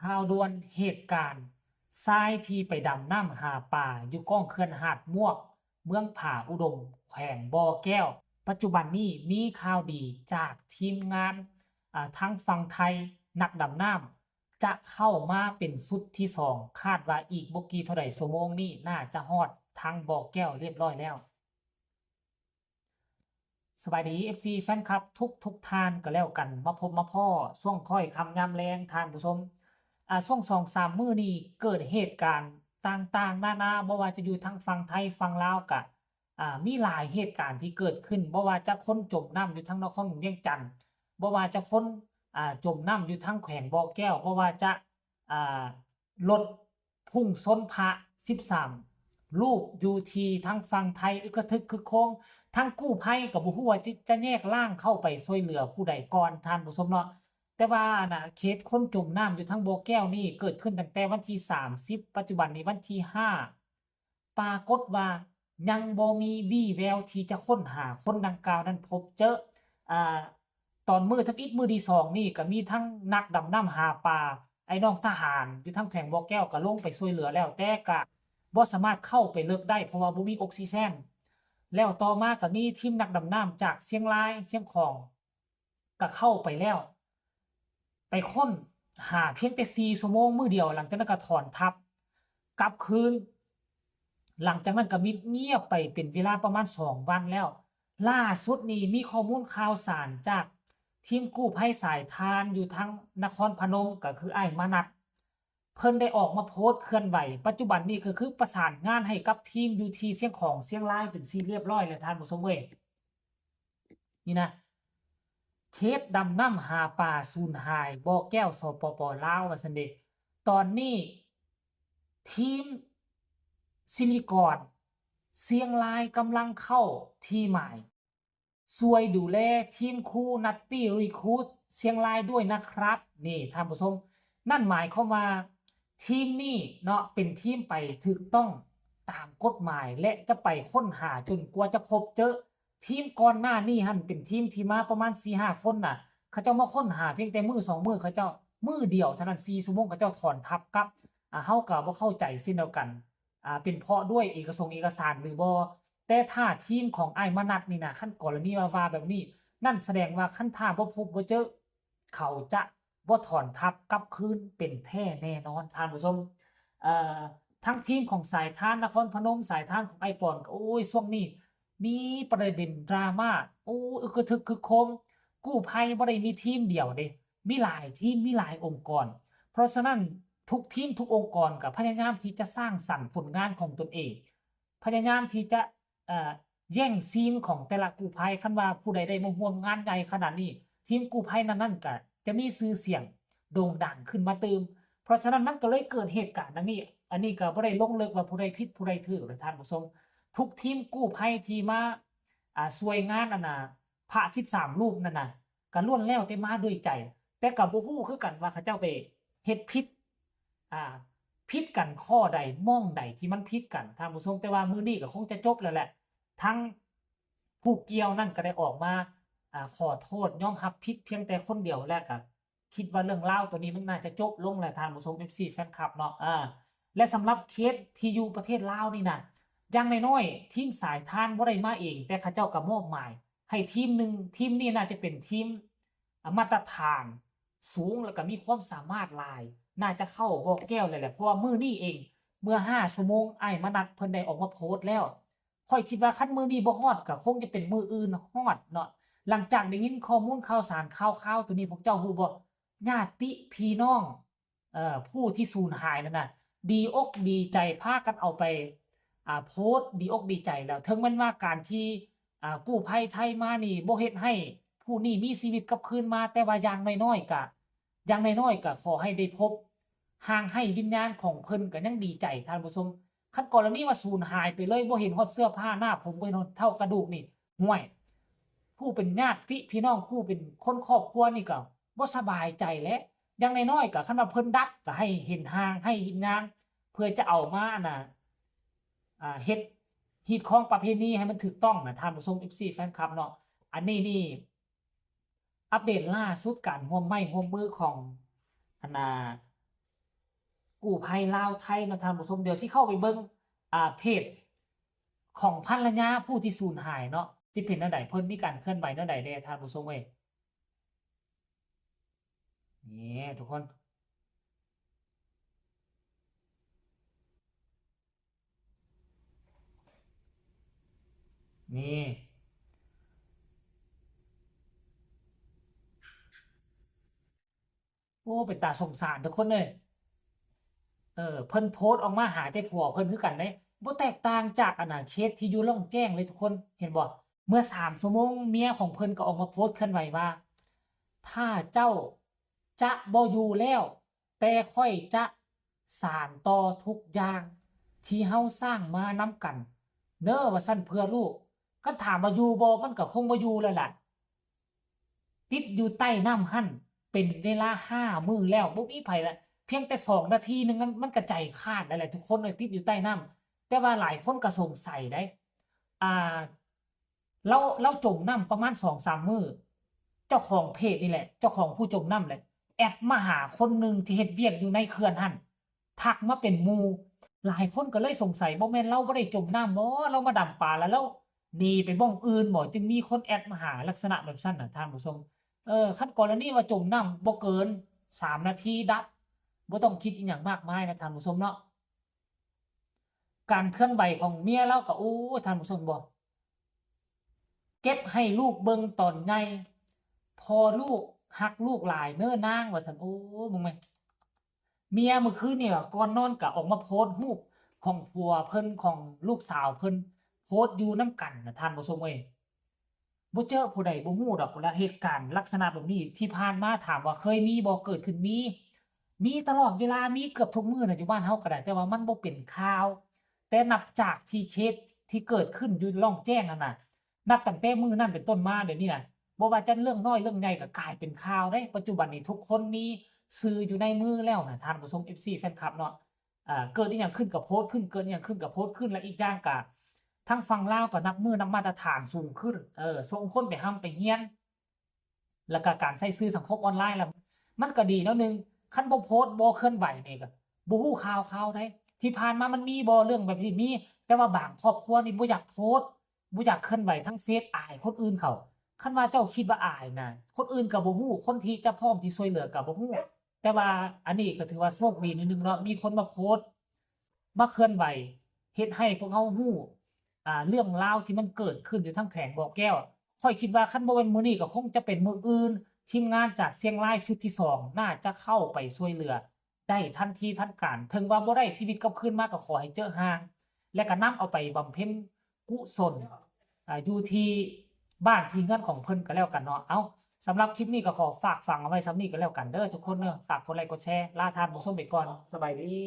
ຂ່າວດ່ວນເຫດການຊາຍທີ່ໄປດຳນ້ຳຫາປາຢູ່ກ້ອງເຂື່ອນຫາດໝວກ ເມືອງຜາອຸດົມ ແຂວງບໍ່ແກ້ວ. ປັດຈຸບັນນີ້ມີຂ່າວດີຈາກທີມງານ ອາ ທາງຝັ່ງໄທ ນັກດຳນ້ຳຈະເຂົ້າມາເປັນຊຸດທີສອງ ຄາດວ່າອີກບໍ່ກີ່ເທົ່າໃດຊົ່ວໂມງນີ້ໜ້າຈະຮອດທາງບໍ່ແກ້ວລຽບຮ້ອຍແລ້ວ. ສະບາຍດີ ເອັຟຊີ ແຟນຄລັບທຸກໆທ່ານກໍແລ້ວກັນ ມາພົບມາພໍ້ຊ່ວງຄ້ອຍຄ່ຳຍາມແລງທ່ານຜູ້ຊົມ. ອາ ຊ່ວງສອງສາມມື້ນີ້ເກີດເຫດການຕ່າງໆນານາ ບໍ່ວ່າຈະຢູ່ທາງຝັ່ງໄທຝັ່ງລາວກະ ອາ ມີຫຼາຍເຫດການທີ່ເກີດຂຶ້ນ ບໍ່ວ່າຈະຄົນຈົມນ້ຳຢູ່ທາງນະຄອນຫຼວງວຽງຈັນ, ບໍ່ວ່າຈະຄົນ ອາ ຈົມນ້ຳຢູ່ທາງແຂວງບໍ່ແກ້ວ, ບໍ່ວ່າຈະ ອາ ລົດ ພຸ່ງຊົນພະສິບສາມຮູບຢູ່ທີ່ທາງຝັ່ງໄທ ອຶກກະທຶກຄຶກໂຄມ, ທາງກູ້ໄພກໍບໍ່ຮູ້ວ່າຈະ ຈະແຍກລ່າງເຂົ້າໄປຊ່ວຍເຫຼືອຜູ້ໃດກ່ອນທ່ານຜູ້ຊົມເນາະ. ແຕ່ວ່າອັນນະ ເຂດຄົນຈົມນ້ຳຢູ່ທາງບໍ່ແກ້ວນີ້ເກີດຂຶ້ນຕັ້ງແຕ່ວັນທີສາມສິບ ປັດຈຸບັນນີ້ວັນທີຫ້າ ປາກົດວ່າຍັງບໍ່ມີວີ່ແວວທີ່ຈະຄົ້ນຫາຄົນດັ່ງກ່າວນັ້ນພົບເຈີ. ອາ ຕອນມື້ທຳອິດມື້ທີສອງນີ້ກໍມີທັງນັກດຳນ້ຳຫາປາ ໄອ້ນ້ອງທະຫານຢູ່ທາງແຂວງບໍ່ແກ້ວກໍລົງໄປຊ່ວຍເຫຼືອແລ້ວ ແຕ່ກະບໍ່ສາມາດເຂົ້າໄປເລິກໄດ້ ເພາະວ່າບໍ່ມີອົກຊີເຊັນ. ແລ້ວຕໍ່ມາກໍມີທີມນັກດຳນ້ຳຈາກຊຽງລາຍ ຊຽງຂອງ ກະເຂົ້າໄປແລ້ວ ໄປຄົ້ນຫາພຽງແຕ່ສີ່ຊົ່ວໂມງມື້ດຽວ ຫຼັງຈາກນັ້ນກະຖອນທັບກັບຄືນ. ຫຼັງຈາກນັ້ນກະມິດງຽບໄປເປັນເວລາປະມານສອງວັນແລ້ວ. ລ່າສຸດນີ້ມີຂໍ້ມູນຂ່າວສານຈາກທີມກູ້ໄພສາຍທານຢູ່ທາງນະຄອນພະນົມ ກະຄືອ້າຍມານັດ ເພິ່ນໄດ້ອອກມາໂພສເຄື່ອນໄຫວ. ປັດຈຸບັນນີ້ກໍຄືປະສານງານໃຫ້ກັບທີມຢູ່ທີ່ຊຽງຂອງ ຊຽງລາຍເປັນທີ່ລຽບຮ້ອຍແລ້ວທ່ານຜູ້ຊົມເອີຍ. ນີ້ນະ ເຂດດຳນ້ຳຫາປາສູນຫາຍບໍ່ແກ້ວ ສປປ ລາວ ວ່າຊັ້ນເດ. ຕອນນີ້ທີມສິລິກອນ ຊຽງລາຍກຳລັງເຂົ້າທີ່ໝາຍ ຊ່ວຍດູແລທີມຄູນັດຕີ້ຣີຄູດຊຽງລາຍດ້ວຍນະຄຣັບ. ນີ້ທ່ານຜູ້ຊົມ ນັ້ນໝາຍຄວາມວ່າທີມນີ້ເນາະ ເປັນທີມໄປຖືກຕ້ອງຕາມກົດໝາຍ ແລະ ຈະໄປຄົ້ນຫາຈົນກວ່າຈະພົບເຈີ. ທີມກ່ອນໜ້ານີ້ຫັ້ນເປັນທີມທີ່ມາປະມານສີ່ຫ້າຄົນນະ ເຂົາເຈົ້າມາຄົ້ນຫາພຽງແຕ່ມື້ສອງມື້ ເຂົາເຈົ້າ ມື້ດຽວເທົ່ານັ້ນ ສີ່ຊົ່ວໂມງ ເຂົາເຈົ້າຖອນທັບກັບ. ອາ ເຮົາກໍບໍ່ເຂົ້າໃຈເຊັ່ນດຽວກັນ ອາ ເປັນເພາະດ້ວຍເອກະສົງເອກະສານຫຼືບໍ່? ແຕ່ຖ້າທີມຂອງອ້າຍມານັດນີ້ນະ ຄັນກໍລະນີວ່າ ວ່າແບບນີ້ ນັ້ນສະແດງວ່າຄັນຖ້າບໍ່ພົບບໍ່ເຈີ ເຂົາຈະບໍ່ຖອນທັບກັບຄືນເປັນແທ້ແນ່ນອນທ່ານຜູ້ຊົມ. ເອີ ທັງທີມຂອງສາຍທານນະຄອນພະນົມ ສາຍທານຂອງອ້າຍປອນ ໂອ້ຍ ຊ່ວງນີ້ມີປະເດັນດຣາມາ ໂອ້ ອຶກກະທຶກຄຶກໂຄມ. ກູ້ໄພບໍ່ໄດ້ມີທີມດຽວເດ້ ມີຫຼາຍທີມ ມີຫຼາຍອົງກອນ. ເພາະສະນັ້ນ ທຸກທີມທຸກອົງກອນກໍພະຍາຍາມທີ່ຈະສ້າງສັນຜົນງານຂອງຕົນເອງ ພະຍາຍາມທີ່ຈະ ເອີ ແຍ່ງຊີນຂອງແຕ່ລະກູ້ໄພ. ຄັນວ່າຜູ້ໃດໄດ້ມາຮ່ວມງານໃຫຍ່ຂະໜາດນີ້ ທີມກູ້ໄພນັ້ນໆກໍຈະມີຊື່ສຽງໂດ່ງດັງຂຶ້ນມາຕື່ມ. ເພາະສະນັ້ນມັນກໍເລີຍເກີດເຫດການດັ່ງນີ້. ອັນນີ້ກໍບໍ່ໄດ້ລົງເລິກວ່າຜູ້ໃດຜິດຜູ້ໃດຖືກເລີຍທ່ານຜູ້ຊົມ. ທຸກທີມກູ້ໄພທີ່ມາ ອາ ຊ່ວຍງານອັນນ່າ ພະສິບສາມຮູບນັ້ນນະ ກໍລ້ວນແລ້ວແຕ່ມາດ້ວຍໃຈ ແຕ່ກໍບໍ່ຮູ້ຄືກັນວ່າເຂົາເຈົ້າໄປເຮັດຜິດ ອາ ຜິດກັນຂໍ້ໃດ ໝ່ອງໃດທີ່ມັນຜິດກັນທ່ານຜູ້ຊົມ. ແຕ່ວ່າມື້ນີ້ກໍຄົງຈະຈົບແລ້ວແຫຼະ ທັງຜູ້ກ່ຽວນັ້ນກໍໄດ້ອອກມາ ອາ ຂໍໂທດຍອມຮັບຜິດພຽງແຕ່ຄົນດຽວ ແລະກໍຄິດວ່າເລື່ອງລາວໂຕນີ້ມັນໜ້າຈະຈົບລົງແລ້ວທ່ານຜູ້ຊົມ ເອັຟຊີ ແຟນຄລັບເນາະ. ອາ ແລະສຳລັບເຄສທີ່ຢູ່ປະເທດລາວນີ້ນະ ຢ່າງໜ້ອຍໆທີມສາຍທານບໍ່ໄດ້ມາເອງ ແຕ່ເຂົາເຈົ້າກໍມອບໝາຍ ໃຫ້ທີມໜຶ່ງ ທີມນີ້ໜ້າຈະເປັນທີມ ອາ ມາດຕະຖານສູງ ແລ້ວກໍມີຄວາມສາມາດຫຼາຍ ໜ້າຈະເຂົ້າບໍ່ແກ້ວແລ້ວແຫຼະ. ເພາະວ່າມື້ນີ້ເອງ ເມື່ອຫ້າຊົ່ວໂມງ ອ້າຍມານັດເພິ່ນໄດ້ອອກມາໂພສແລ້ວ. ຂ້ອຍຄິດວ່າຄັນມື້ນີ້ບໍ່ຮອດ ກໍຄົງຈະເປັນມື້ອື່ນຮອດເນາະ. ຫຼັງຈາກໄດ້ຍິນຂໍ້ມູນຂ່າວສານຂ່າວຄາວໂຕນີ້ ພວກເຈົ້າຮູ້ບໍ່? ຍາດຕິພີ່ນ້ອງ ເອີ ຜູ້ທີ່ສູນຫາຍນັ້ນນະ ດີອົກດີໃຈ ພາກັນເອົາໄປ ອາ ໂພສ ດີອົກດີໃຈແລ້ວ. ເຖິງແມ່ນວ່າການທີ່ ອາ ກູ້ໄພໄທມານີ້ບໍ່ເຮັດໃຫ້ຜູ້ນີ້ມີຊີວິດກັບຄືນມາ ແຕ່ວ່າຢ່າງໜ້ອຍໆກະ ຢ່າງໜ້ອຍໆກະຂໍໃຫ້ໄດ້ພົບຮ່າງໄຮ້ວິນຍານຂອງເພິ່ນ ກະຍັງດີໃຈທ່ານຜູ້ຊົມ. ຄັນກໍລະນີວ່າສູນຫາຍໄປເລີຍ ບໍ່ເຫັນຮອດເສື້ອຜ້າໜ້າຜົມ ບໍ່ເຫັນຮອດເທົ່າກະດູກນີ້ ຫ້ວຍ ຜູ້ເປັນຍາດຕິພີ່ນ້ອງ ຜູ້ເປັນຄົນຄອບຄົວນີ້ກໍບໍ່ສະບາຍໃຈແຫຼະ. ຢ່າງໜ້ອຍໆກໍຄັນວ່າເພິ່ນດັບ ກໍໃຫ້ເຫັນຮ່າງ ໃຫ້ວິນຍານ ເພື່ອຈະເອົາມາ ອັນນ່າ ອ່າ ເຮັດຮີດຄອງປະເພນີໃຫ້ມັນຖືກຕ້ອງນະ ທ່ານຜູ້ຊົມ ເອັຟຊີ ແຟນຄລັບເນາະ. ອັນນີ້ນີ້ ອັບເດດລ່າສຸດການຮ່ວມໄມ້ຮ່ວມມືຂອງ ອັນນ່າ ກູ້ໄພລາວໄທເນາະທ່ານຜູ້ຊົມ. ດຽວຊິເຂົ້າໄປເບິ່ງ ອ່າ ເພຈຂອງພັນລະຍາຜູ້ທີ່ສູນຫາຍເນາະ ຊິເປັນແນວໃດ ເພິ່ນມີການເຄື່ອນໄຫວແນວໃດແດ່ທ່ານຜູ້ຊົມເອີຍ. ນີ້ທຸກຄົນ ນີ້ ໂອ້ ເປັນຕາສົງສານທຸກຄົນເອີຍ. ເອີ ເພິ່ນໂພສອອກມາຫາແຕ່ຜົວເພິ່ນຄືກັນເດ້ ບໍ່ແຕກຕ່າງຈາກ ອັນນ່າ ເຄສທີ່ຢູ່ລ່ອງແຈ້ງເລີຍທຸກຄົນ ເຫັນບໍ່? ເມື່ອສາມຊົ່ວໂມງ ເມຍຂອງເພິ່ນກໍອອກມາໂພສເຄື່ອນໄຫວວ່າ ຖ້າເຈົ້າຈະບໍ່ຢູ່ແລ້ວ ແຕ່ຂ້ອຍຈະສານຕໍ່ທຸກຢ່າງທີ່ເຮົາສ້າງມານຳກັນເດີ ວ່າຊັ້ນ ເພື່ອລູກ. ຄັນຖາມວ່າຢູ່ບໍ່? ມັນກໍຄົງບໍ່ຢູ່ແລ້ວລະ. ຕິດຢູ່ໃຕ້ນ້ຳຫັ້ນເປັນເວລາຫ້າມື້ແລ້ວ ບໍ່ມີໃຜລະ ພຽງແຕ່ສອງນາທີໜຶ່ງ ມັນ ມັນກະໃຈຂາດແລ້ວແຫຼະທຸກຄົນເອີຍ ຕິດຢູ່ໃຕ້ນ້ຳ. ແຕ່ວ່າຫຼາຍຄົນກະສົງໄສໄດ໋ ອ່າ ລາວ ລາວຈົມນ້ຳປະມານສອງສາມມື້ ເຈົ້າຂອງເພຈນີ້ແຫຼະ ເຈົ້າຂອງຜູ້ຈົມນ້ຳແຫຼະ ແອັດມາຫາຄົນໜຶ່ງທີ່ເຮັດວຽກຢູ່ໃນເຂື່ອນຫັ້ນ ທັກມາເປັນໝູ່. ຫຼາຍຄົນກໍເລີຍສົງໄສ ບໍ່ແມ່ນລາວບໍ່ໄດ້ຈົມນ້ຳບໍ? ລາວມາດຳປາແລ້ວລາວໜີໄປບ່ອນອື່ນບໍ? ຈຶ່ງມີຄົນແອັດມາຫາລັກສະນະແບບຊັ້ນນະທ່ານຜູ້ຊົມ. ເອີ ຄັນກໍລະນີວ່າຈົມນ້ຳບໍ່ເກີນສາມນາທີດັບ ບໍ່ຕ້ອງຄິດອີ່ຫຍັງມາກມາຍນະທ່ານຜູ້ຊົມເນາະ. ການເຄື່ອນໄຫວຂອງເມຍລາວກໍ ໂອ້ຍ ທ່ານຜູ້ຊົມບໍ ເກັບໃຫ້ລູກເບິ່ງຕອນໃຫຍ່ ພໍ່ລູກຮັກລູກຫຼາຍເນີນາງ ວ່າຊັ້ນ. ໂອ້ ເບິ່ງແມະ ເມຍມື້ຄືນນີ້ ກ່ອນນອນກໍອອກມາໂພສຮູບຂອງຜົວເພິ່ນ ຂອງລູກສາວເພິ່ນ ໂພສຢູ່ນຳກັນນະທ່ານຜູ້ຊົມເອີຍ. ບໍ່ເຈີຜູ້ໃດບໍ່ຮູ້ດອກ ລະເຫດການລັກສະນະແບບນີ້ ທີ່ຜ່ານມາຖາມວ່າເຄີຍມີບໍ່? ເກີດຂຶ້ນມີ ມີຕະຫຼອດເວລາ ມີເກືອບທຸກມື້ນະ ຢູ່ບ້ານເຮົາກໍໄດ້ ແຕ່ວ່າມັນບໍ່ເປັນຂ່າວ. ແຕ່ນັບຈາກທີ່ເຄສທີ່ເກີດຂຶ້ນຢູ່ລ່ອງແຈ້ງຫັ້ນນະ ນັບຕັ້ງແຕ່ມື້ນັ້ນເປັນຕົ້ນມາ ດຽວນີ້ນະ ບໍ່ວ່າຈະເລື່ອງນ້ອຍເລື່ອງໃຫຍ່ກໍກາຍເປັນຂ່າວເດ້. ປັດຈຸບັນນີ້ທຸກຄົນມີສື່ຢູ່ໃນມືແລ້ວນະ ທ່ານຜູ້ຊົມ ເອັຟຊີ ແຟນຄລັບເນາະ. ເກີດອີ່ຫຍັງຂຶ້ນກໍໂພສຂຶ້ນ ເກີດອີ່ຫຍັງຂຶ້ນກໍໂພສຂຶ້ນ ແລະ ອີກຢ່າງກະທາງຝັ່ງລາວກໍນັບມື້ນັບມາດຕະຖານສູງຂຶ້ນ ເອີ ສົ່ງຄົນໄປຮ່ຳໄປຮຽນ ແລ້ວກະການໃຊ້ສື່ສັງຄົມອອນລາຍລະ ມັນກໍດີແນວໜຶ່ງ. ຄັນບໍ່ໂພສ ບໍ່ເຄື່ອນໄຫວນີ້ກໍບໍ່ຮູ້ຂ່າວຄາວໃດ໋. ທີ່ຜ່ານມາມັນມີບໍ່ເລື່ອງແບບນີ້? ມີ ແຕ່ວ່າບາງຄອບຄົວນີ້ບໍ່ຢາກໂພສ ບໍ່ຢາກເຄື່ອນໄຫວທາງເຟສ ອາຍຄົນອື່ນເຂົາ. ຄັນວ່າເຈົ້າຄິດວ່າອາຍນະ ຄົນອື່ນກໍບໍ່ຮູ້ ຄົນທີ່ຈະພ້ອມທີ່ຊ່ວຍເຫຼືອກໍບໍ່ຮູ້. ແຕ່ວ່າອັນນີ້ກໍຖືວ່າໂຊກດີໜ້ອຍໜຶ່ງເນາະ ມີຄົນມາໂພສ ມາເຄື່ອນໄຫວ ເຮັດໃຫ້ພວກເຮົາຮູ້ ອ່າ ເລື່ອງລາວທີ່ມັນເກີດຂຶ້ນຢູ່ທາງແຂວງບໍ່ແກ້ວ. ຂ້ອຍຄິດວ່າຄັນບໍ່ແມ່ນມື້ນີ້ກໍຄົງຈະເປັນມື້ອື່ນ ທີມງານຈາກຊຽງລາຍຊຸດທີສອງ ໜ້າຈະເຂົ້າໄປຊ່ວຍເຫຼືອ ໄດ້ທັນທີທັນການ ເຖິງວ່າບໍ່ໄດ້ຊີວິດກັບຄືນມາກໍຂໍໃຫ້ເຈີຮ່າງ ແລະກໍນຳເອົາໄປບຳເພັນກຸສົນ ອ່າ ຢູ່ທີ່ບ້ານທີ່ເຮືອນຂອງເພິ່ນກໍແລ້ວກັນເນາະ. ເອົ້າ ສຳລັບຄລິບນີ້ກໍຂໍຝາກຝັງເອົາໄວ້ສ່ຳນີ້ກໍແລ້ວກັນເດີທຸກຄົນເດີ. ຝາກກົດໄລກົດແຊ ລາທ່ານຜູ້ຊົມໄປກ່ອນ. ສະບາຍດີ.